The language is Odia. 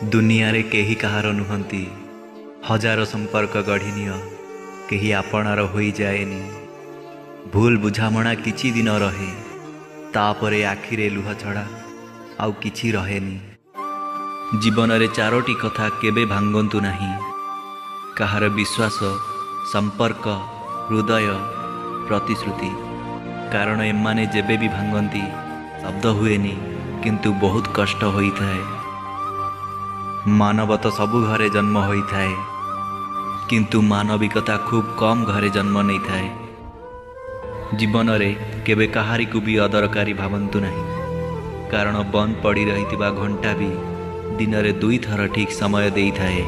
ଦୁନିଆରେ କେହି କାହାର ନୁହନ୍ତି। ହଜାର ସମ୍ପର୍କ ଗଢ଼ିନିଅ, କେହି ଆପଣାର ହୋଇଯାଏନି। ଭୁଲ ବୁଝାମଣା କିଛି ଦିନ ରହେ, ତାପରେ ଆଖିରେ ଲୁହ ଛଡ଼ା ଆଉ କିଛି ରହେନି। ଜୀବନରେ ଚାରୋଟି କଥା କେବେ ଭାଙ୍ଗନ୍ତୁ ନାହିଁ, କାହାର ବିଶ୍ୱାସ, ସମ୍ପର୍କ, ହୃଦୟ, ପ୍ରତିଶ୍ରୁତି। କାରଣ ଏମାନେ ଯେବେ ବି ଭାଙ୍ଗନ୍ତି ଶବ୍ଦ ହୁଏନି, କିନ୍ତୁ ବହୁତ କଷ୍ଟ ହୋଇଥାଏ। ମାନବ ତ ସବୁ ଘରେ ଜନ୍ମ ହୋଇଥାଏ, କିନ୍ତୁ ମାନବିକତା ଖୁବ୍ କମ୍ ଘରେ ଜନ୍ମ ନେଇଥାଏ। ଜୀବନରେ କେବେ କାହାରିକୁ ବି ଅଦରକାରୀ ଭାବନ୍ତୁ ନାହିଁ, କାରଣ ବନ୍ଦ ପଡ଼ି ରହିଥିବା ଘଣ୍ଟା ବି ଦିନରେ ଦୁଇଥର ଠିକ୍ ସମୟ ଦେଇଥାଏ।